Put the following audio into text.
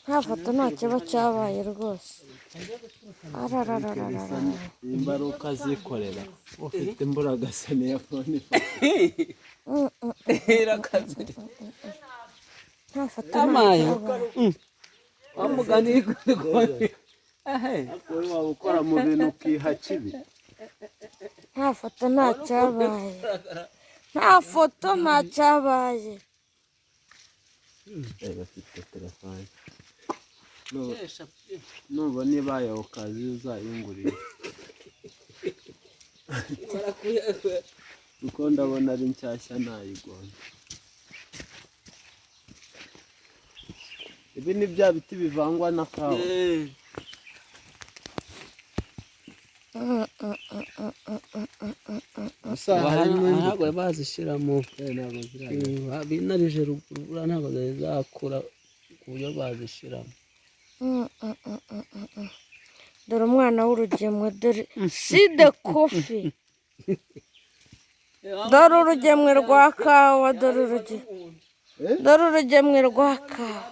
Nta foto, nta kiba cyabaye rwose. Arararararara. Nimba ari uko azikorera, ufite imburagasani ya phone. Irakaze. Nta foto, nta Amaye. cyabaye. Wa mugani ahe. Wowe waba ukora mu bintu ukiha kibi. Nta foto, nta cyabaye. Nta foto, nta cyabaye. Bafite telefone. Nubona ibaye occasion, uzayingurire, kuko ndabona ari nshyashya, nayigomba. Ibi ni bya biti bivangwa na kawa. Gusa harimo imbuto. Ntabwo bazishyiramo. Ntabwo ziragera. Binarije ruguru, buriya ntabwo zari zakura ku buryo bazishyiramo. Dore umwana w'urugemwe, dore see the coffee, dore urugemwe rwa kawa, dore urugemwe, dore urugemwe rwa kawa.